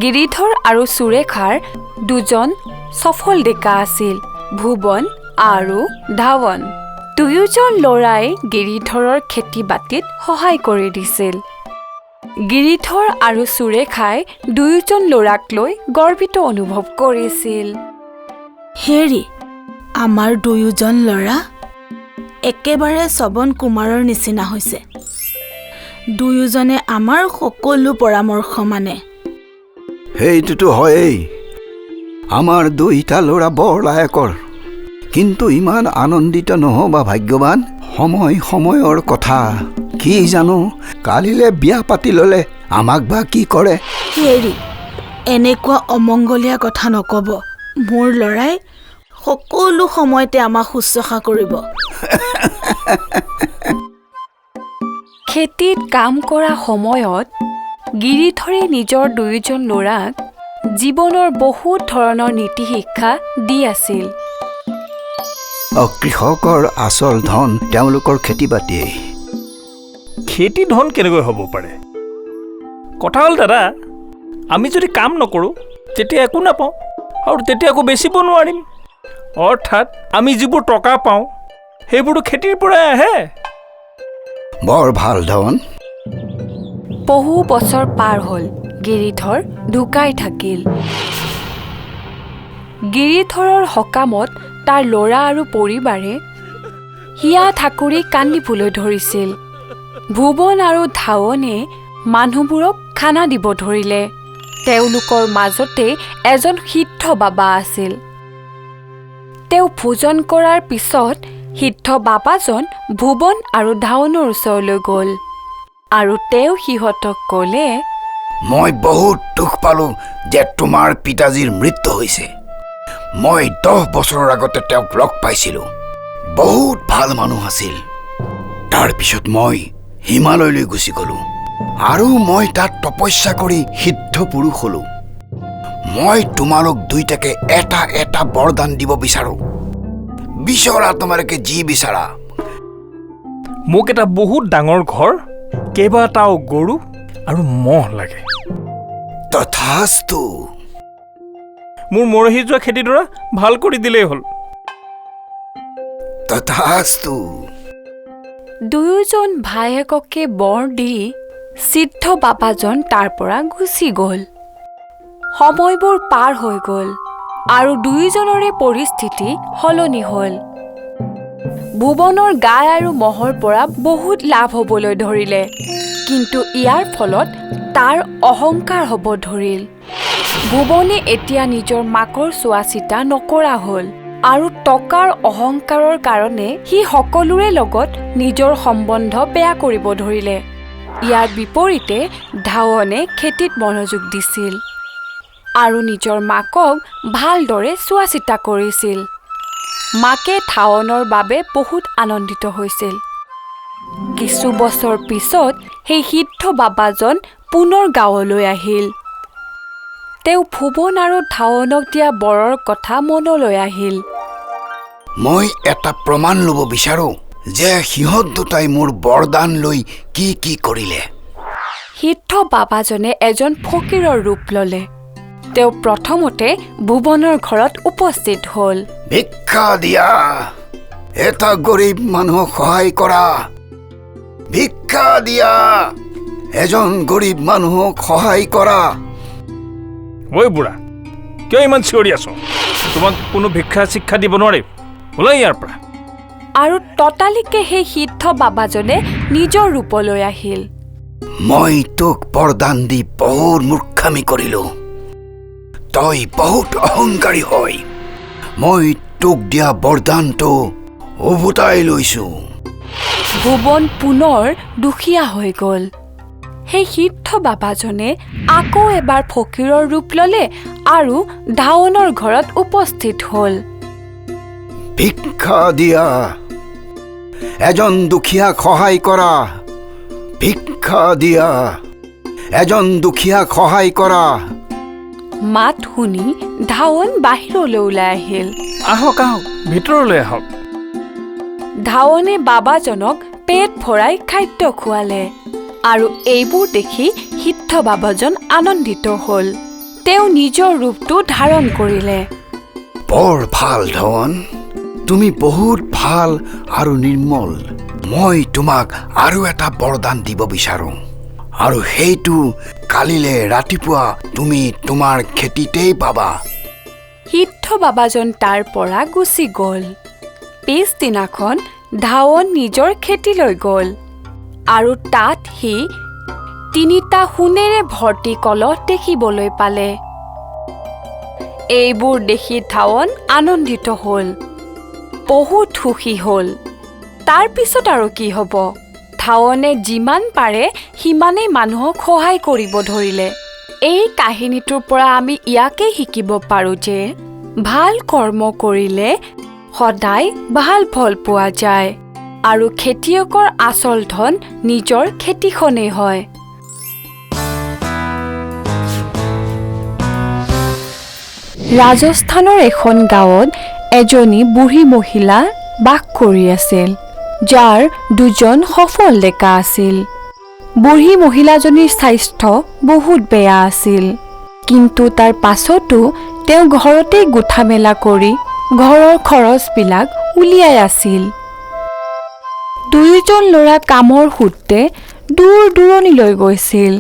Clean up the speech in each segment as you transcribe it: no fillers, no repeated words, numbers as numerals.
গিৰিধৰ আৰু সুৰেখাৰ দুজন সফল ডেকা আছিল, ভুৱন আৰু ধাৱন। দুয়োজন ল'ৰাই গিৰিধৰৰ খেতি বাতিত সহায় কৰি দিছিল। গিৰিধৰ আৰু সুৰেখাই দুয়োজন ল'ৰাক লৈ গৰ্বিত অনুভৱ কৰিছিল। হেৰি, আমাৰ দুয়োজন ল'ৰা একেবাৰে শ্ৰৱণ কুমাৰৰ নিচিনা হৈছে। দুয়োজনে আমাৰ সকলো পৰামৰ্শ মানে। সেইটোতো হয়েই, আমাৰ দুইটা ল'ৰা বৰ লায়কৰ। কিন্তু ইমান আনন্দিত নহ'বা ভাগ্যৱান, সময় সময়ৰ কথা। কি জানো কালিলে বিয়া পাতি ল'লে আমাক বা কি কৰে। হেৰি, এনেকুৱা অমংগলীয়া কথা নক'ব। মোৰ ল'ৰাই সকলো সময়তে আমাক শুশ্ৰূষা কৰিব। খেতিত কাম কৰা সময়ত গিৰিধৰে নিজৰ দুয়োজন ল'ৰাক জীৱনৰ বহুত ধৰণৰ নীতি শিক্ষা দি আছিল। কৃষকৰ আচল ধন তেওঁলোকৰ খেতি বাতিয়েই। খেতি ধন কেনেকৈ হ'ব পাৰে? কথা হ'ল দাদা, আমি যদি কাম নকৰোঁ তেতিয়া একো নাপাওঁ আৰু তেতিয়া একো বেচিব নোৱাৰিম। অৰ্থাৎ আমি যিবোৰ টকা পাওঁ সেইবোৰতো খেতিৰ পৰাই আহে। বৰ ভাল ধন। বহু বছৰ পাৰ হ'ল, গিৰিধৰ ঢুকাই থাকিল। গিৰিধৰৰ সকামত তাৰ ল'ৰা আৰু পৰিবাৰে হিয়া ঠাকুৰি কান্দিবলৈ ধৰিছিল। ভুৱন আৰু ধাৱনে মানুহবোৰক খানা দিব ধৰিলে। তেওঁলোকৰ মাজতে এজন সিদ্ধ বাবা আছিল। তেওঁ ভোজন কৰাৰ পিছত সিদ্ধ বাবাজন ভুৱন আৰু ধাৱনৰ ওচৰলৈ গ'ল আৰু তেওঁ সিহঁতক ক'লে, মই বহুত দুখ পালোঁ যে তোমাৰ পিতাজীৰ মৃত্যু হৈছে। মই 10 বছৰৰ আগতে তেওঁক লগ পাইছিলোঁ। বহুত ভাল মানুহ আছিল। তাৰপিছত মই হিমালয়লৈ গুচি গ'লোঁ আৰু মই তাত তপস্যা কৰি সিদ্ধ পুৰুষ হ'লোঁ। মই তোমালোক দুইটাকে এটা এটা বৰদান দিব বিচাৰোঁ। বিচৰা তোমালোকে যি বিচাৰা। মোক এটা বহুত ডাঙৰ ঘৰ, কেইবাটাও গৰু আৰু ম'হ লাগে। তথাস্তু। মোৰ মৰহি যোৱা খেতিডৰা ভাল কৰি দিলেই হ'ল। তথাস্তু। দুয়োজন ভায়েককে বৰ দি সিদ্ধ বাবাজন তাৰ পৰা গুচি গ'ল। সময়বোৰ পাৰ হৈ গ'ল আৰু দুয়োজনৰে পৰিস্থিতি সলনি হ'ল। ভুৱনৰ গাই আৰু ম'হৰ পৰা বহুত লাভ হ'বলৈ ধৰিলে, কিন্তু ইয়াৰ ফলত তাৰ অহংকাৰ হ'ব ধৰিল। ভুৱনে এতিয়া নিজৰ মাকৰ চোৱা চিতা নকৰা হ'ল আৰু টকাৰ অহংকাৰৰ কাৰণে সি সকলোৰে লগত নিজৰ সম্বন্ধ বেয়া কৰিব ধৰিলে। ইয়াৰ বিপৰীতে ধাৱনে খেতিত মনোযোগ দিছিল আৰু নিজৰ মাকক ভালদৰে চোৱা চিতা কৰিছিল। মাকে ধাৱনৰ বাবে বহুত আনন্দিত হৈছিল। কিছু বছৰ পিছত সেই সিদ্ধ বাবাজন পুনৰ গাঁৱলৈ আহিল। তেওঁ ভুৱন আৰু ধাৱনক দিয়া বৰৰ কথা মনলৈ আহিল। মই এটা প্ৰমাণ ল'ব বিচাৰোঁ যে সিহঁত দুটাই মোৰ বৰদান লৈ কি কি কৰিলে। সিদ্ধ বাবাজনে এজন ফকীৰৰ ৰূপ ল'লে। তেওঁ প্ৰথমতে ভুৱনৰ ঘৰত উপস্থিত হ'ল। ভিক্ষা দিয়া, এটা গৰীব মানুহক সহায় কৰা। ভিক্ষা দিয়া, এজন গৰীব মানুহক সহায় কৰা। ঐ বুঢ়া, কিয় ইমান চিঞৰি আছ? তোমাক কোনো ভিক্ষা শিক্ষা দিব নোৱাৰিম, ওলাই ইয়াৰ পৰা। আৰু ততালিকে সেই সিদ্ধ বাবাজনে নিজৰ ৰূপলৈ আহিল। মই তোক বৰদান দি বহুত মূৰ্খামি কৰিলোঁ। তই বহুত অহংকাৰী হয়। মই তোক দিয়া বৰদানটো উভতাই লৈছোঁ। ভুৱন পুনৰ দুখীয়া হৈ গ'ল। সেই সিদ্ধ বাবাজনে আকৌ এবাৰ ফকীৰৰ ৰূপ ল'লে আৰু ধাৱনৰ ঘৰত উপস্থিত হ'ল। ভিক্ষা দিয়া, এজন দুখীয়াক সহায় কৰা। ভিক্ষা দিয়া, এজন দুখীয়াক সহায় কৰা। মাত শুনি ধাৱন বাহিৰলৈ ওলাই আহিল। আহক আহক, ভিতৰলৈ আহক। ধাৱনে বাবাজনক পেট ভৰাই খাদ্য খুৱালে আৰু এইবোৰ দেখি সিদ্ধ বাবাজন আনন্দিত হ'ল। তেওঁ নিজৰ ৰূপটো ধাৰণ কৰিলে। বৰ ভাল ধন, তুমি বহুত ভাল আৰু নিৰ্মল। মই তোমাক আৰু এটা বৰদান দিব বিচাৰোঁ, আৰু সেইটো কালিলৈ ৰাতিপুৱা তুমি তোমাৰ খেতিতেই পাবা। সিদ্ধ বাবাজন তাৰ পৰা গুচি গ'ল। পিছদিনাখন ধাৱন নিজৰ খেতিলৈ গ'ল আৰু তাত সি 3টা সোণেৰে ভৰ্তি কলহ দেখিবলৈ পালে। এইবোৰ দেখি ধাৱন আনন্দিত হ'ল, বহুত সুখী হ'ল। তাৰ পিছত আৰু কি হ'ব, ধাৱনে যিমান পাৰে সিমানেই মানুহক সহায় কৰিব ধৰিলে। এই কাহিনীটোৰ পৰা আমি ইয়াকে শিকিব পাৰোঁ যে ভাল কৰ্ম কৰিলে সদায় ভাল ফল পোৱা যায় আৰু খেতিয়কৰ আচল ধন নিজৰ খেতিখনেই হয়। ৰাজস্থানৰ এখন গাঁৱত এজনী বুঢ়ী মহিলা বাস কৰি আছিল, যাৰ 2জন সফল ডেকা আছিল। বুঢ়ী মহিলাজনীৰ স্বাস্থ্য বহুত বেয়া আছিল, কিন্তু তাৰ পাছতো তেওঁ ঘৰতেই গোঠা মেলা কৰি ঘৰৰ খৰচবিলাক উলিয়াই আছিল। দুয়োজন ল'ৰা কামৰ সূত্ৰে দূৰ দূৰণিলৈ গৈছিল,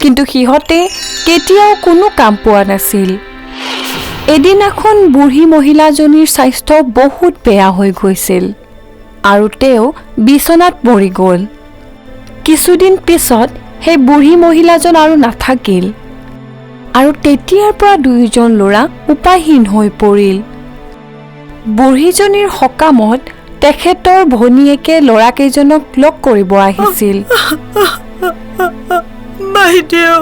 কিন্তু সিহঁতে কেতিয়াও কোনো কাম পোৱা নাছিল। এদিনাখন বুঢ়ী মহিলাজনীৰ স্বাস্থ্য বহুত বেয়া হৈ গৈছিল আৰু তেওঁ বিচনাত পৰি গ'ল। কিছুদিন পিছত সেই বুঢ়ী মহিলাজন আৰু নাথাকিল আৰু তেতিয়াৰ পৰা দুয়োজন ল'ৰা উপায়হীন হৈ পৰিল। বুঢ়ীজনীৰ সকামত তেখেতৰ ভনীয়েকে ল'ৰাকেইজনক লগ কৰিব আহিছিল। বাইদেউ,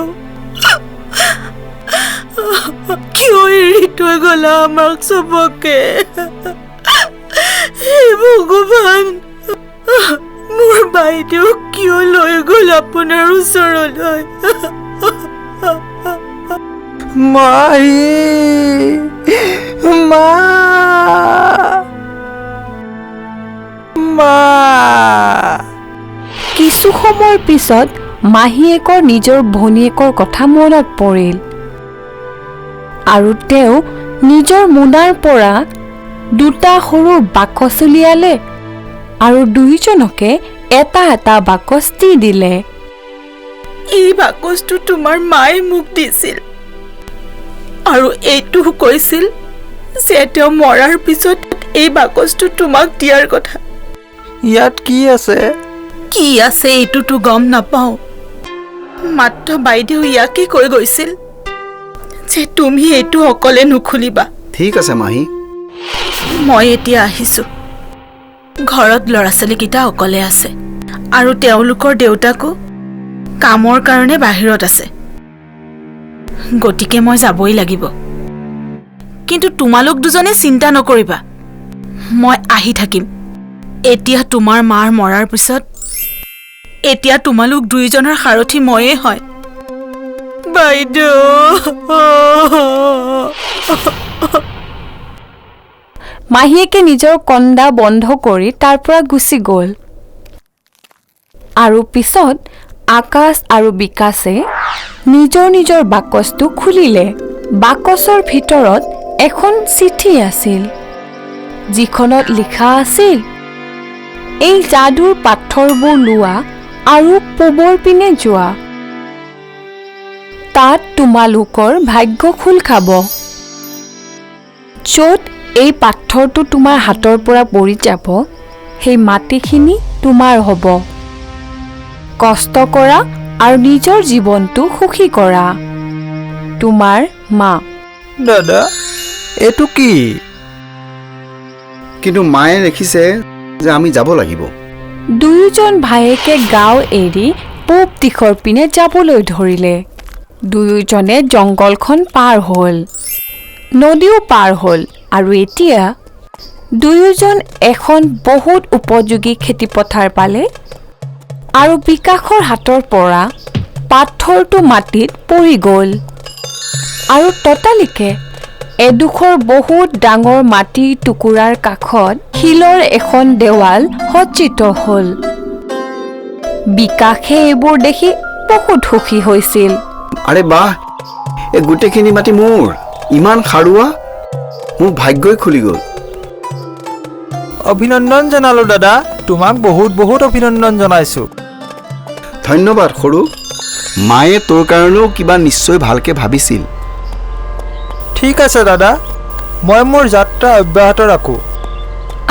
কিয় এৰি থৈ গ'লা আমাক চবকে? হে ভগৱান, মোৰ বাইদেউক কিয় লৈ গ'ল আপোনাৰ ওচৰলৈ? মাহী, মা, মা। কিছু সময়ৰ পিছত মাহীয়েকৰ নিজৰ ভনীয়েকৰ কথা মনত পৰিল আৰু তেওঁ নিজৰ মোনাৰ পৰা 2টা সৰু বাকচ উলিয়ালে আৰু দুয়োজনকে এটা এটা বাকচ দি দিলে। এই বাকচটো তোমাৰ মায়ে মোক দিছিল আৰু এইটোও কৈছিল যে তেওঁ মৰাৰ পিছত এই বাকচটো তোমাক দিয়াৰ কথা। ইয়াত কি আছে? কি আছে এইটোতো গম নাপাওঁ, মাত্ৰ বাইদেউ ইয়াকে কৈ গৈছিল যে তুমি এইটো অকলে নুখুলিবা। ঠিক আছে মাহী, মই এতিয়া আহিছোঁ। ঘৰত ল'ৰা ছোৱালীকেইটা অকলে আছে আৰু তেওঁলোকৰ দেউতাকো কামৰ কাৰণে বাহিৰত আছে, গতিকে মই যাবই লাগিব। কিন্তু তোমালোক দুজনে চিন্তা নকৰিবা, মই আহি থাকিম। এতিয়া তোমাৰ মাৰ মৰাৰ পিছত এতিয়া তোমালোক দুইজনৰ সাৰথি ময়ে হয়। বাইদেউ। মাহীয়েকে নিজৰ কন্দা বন্ধ কৰি তাৰ পৰা গুচি গ'ল। আৰু পিছত আকাশ আৰু বিকাশে নিজৰ নিজৰ বাকচটো খুলিলে। বাকচৰ ভিতৰত এখন চিঠি আছিল, যিখনত লিখা আছিল, এই যাদুৰ পাথৰবোৰ লোৱা আৰু পূবৰ পিনে যোৱা, তাত তোমালোকৰ ভাগ্য খোল খাব। য'ত এই পাথৰটো তোমাৰ হাতৰ পৰা পৰি যাব, সেই মাটিখিনি তোমাৰ হ'ব। কষ্ট কৰা আৰু নিজৰ জীৱনটো সুখী কৰা। তোমাৰ মা। দাদা, এইটো কি? কিন্তু মায়ে লিখিছে যে আমি যাব লাগিব। দুয়োজন ভায়েকে গাঁও এৰি পূব দিশৰ পিনে যাবলৈ ধৰিলে। দুয়োজনে জংঘলখন পাৰ হ'ল, নদীও পাৰ হ'ল আৰু এতিয়া দুয়োজন এখন বহুত উপযোগী খেতিপথাৰ পালে আৰু বিকাশৰ হাতৰ পৰা পাথৰটো মাটিত পৰি গ'ল। আৰু ততালিকে এডোখৰ বহুত ডাঙৰ মাটিৰ টুকুৰাৰ কাষত শিলৰ এখন দেৱাল সজ্জিত হ'ল। বিকাশে এইবোৰ দেখি বহুত সুখী হৈছিল। আৰে বাহ, এই গোটেইখিনি মাটি মোৰ। ইমান সাৰুৱা, মোৰ ভাগ্যই খুলি গ'ল। অভিনন্দন জনালোঁ দাদা, তোমাক বহুত বহুত অভিনন্দন জনাইছোঁ। ধন্যবাদ সৰু। মায়ে তোৰ কাৰণেও কিবা নিশ্চয় ভালকে ভাবিছিল। ঠিক আছে দাদা, মই মোৰ যাত্ৰা অব্যাহত ৰাখোঁ।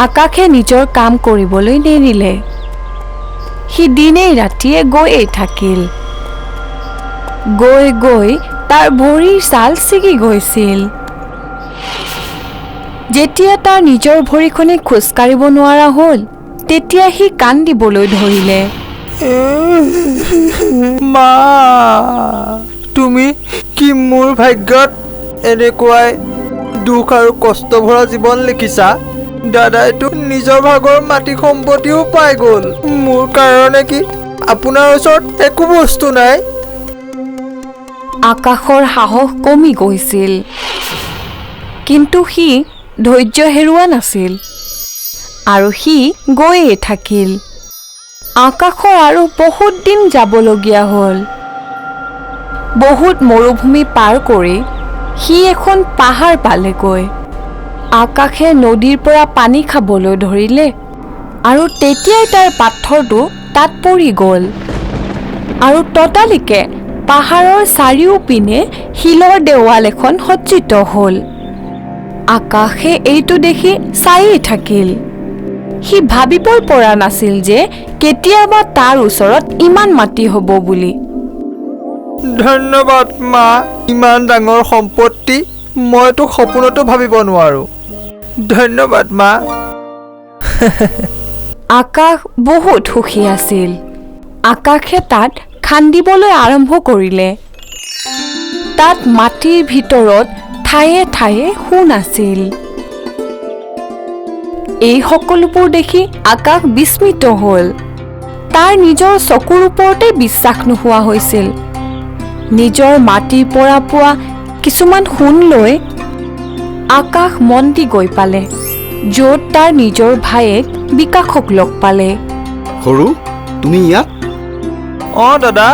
আকাশে নিজৰ কাম কৰিবলৈ নেৰিলে। সি দিনেই ৰাতিয়ে গৈয়ে থাকিল। গৈ গৈ তাৰ ভৰিৰ ছাল ছিগি গৈছিল। যেতিয়া তাৰ নিজৰ ভৰিখনে খোজকাঢ়িব নোৱাৰা হ'ল, তেতিয়া সি কান্দিবলৈ ধৰিলে। মা, তুমি কি মোৰ ভাগ্যত এনেকুৱাই দুখ আৰু কষ্ট ভৰা জীৱন লিখিছা? দাদাইতো নিজৰ ভাগৰ মাটি সম্পত্তিও পাই গ'ল। মোৰ কাৰণে কি আপোনাৰ ওচৰত একো বস্তু নাই? আকাশৰ সাহস কমি গৈছিল, কিন্তু সি ধৈৰ্য হেৰুৱা নাছিল আৰু সি গৈয়ে থাকিল। আকাশৰ আৰু বহুত দিন যাবলগীয়া হ'ল। বহুত মৰুভূমি পাৰ কৰি সি এখন পাহাৰ পালেগৈ। আকাশে নদীৰ পৰা পানী খাবলৈ ধৰিলে আৰু তেতিয়াই তাৰ পাথৰটো তাত পৰি গ'ল আৰু ততালিকে পাহাৰৰ চাৰিওপিনে শিলৰ দেৱাল এখন সজ্জিত হ'ল। আকাশে এইটো দেখি চায়েই থাকিল। সি ভাবিবই পৰা নাছিল যে কেতিয়াবা তাৰ ওচৰত ইমান মাটি হ'ব বুলি। ধন্যবাদ মা, ইমান ডাঙৰ সম্পত্তি মইতো সপোনতো ভাবিব নোৱাৰোঁ। ধন্যবাদ মা। আকাশ বহুত সুখী আছিল। আকাশে তাত খান্দিবলৈ আৰম্ভ কৰিলে। তাত মাটিৰ ভিতৰত ঠায়ে ঠায়ে সোণ আছিল। এই সকলোবোৰ দেখি আকাশ বিস্মিত হ'ল। তাৰ নিজৰ চকুৰ ওপৰতে বিশ্বাস নোহোৱা হৈছিল। নিজৰ মাটিৰ পৰা পোৱা কিছুমান সোণ লৈ আকাশ মন্দি গৈ পালে, য'ত তাৰ নিজৰ ভায়েক বিকাশক লগ পালে। সৰু, তুমি ইয়াত? অঁ দাদা,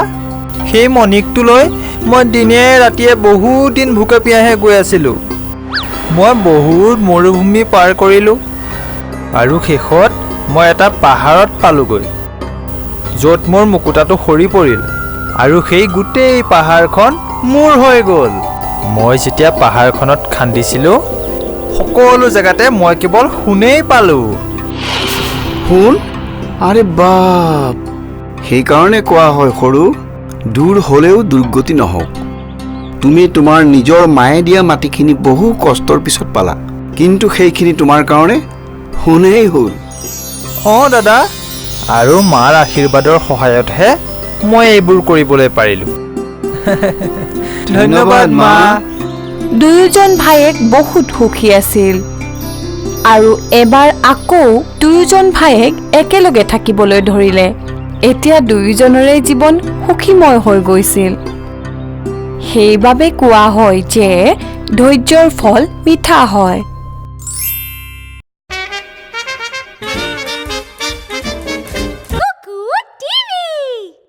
সেই মণিকটোলৈ মই দিনে ৰাতিয়ে বহুত দিন ভোকে পিয়াহে গৈ আছিলোঁ। মই বহুত মৰুভূমি পাৰ কৰিলোঁ আৰু শেষত মই এটা পাহাৰত পালোগৈ, য'ত মোৰ মুকুতাটো সৰি পৰিল আৰু সেই গোটেই পাহাৰখন মোৰ হৈ গ'ল। মই যেতিয়া পাহাৰখনত খান্দিছিলোঁ, সকলো জেগাতে মই কেৱল সোণেই পালোঁ। সোণ? আৰে বাপ! সেইকাৰণে কোৱা হয় সৰু, দূৰ হ'লেও দুৰ্গতি নহওক। তুমি তোমাৰ নিজৰ মায়ে দিয়া মাটিখিনি বহু কষ্টৰ পিছত পালা, কিন্তু সেইখিনি তোমাৰ কাৰণে সোণেই হ'ল। অঁ দাদা, আৰু মাৰ আশীৰ্বাদৰ সহায়তহে মই এইবোৰ কৰিবলৈ পাৰিলোঁ। ধন্যবাদ মা। দুয়োজন ভায়েক বহুত সুখী আছিল আৰু এবাৰ আকৌ দুয়োজন ভায়েক একেলগে থাকিবলৈ ধৰিলে। এতিয়া দুয়োজনৰে জীৱন সুখীময় হৈ গৈছিল। সেইবাবে কোৱা হয় যে ধৈৰ্যৰ ফল মিঠা হয়।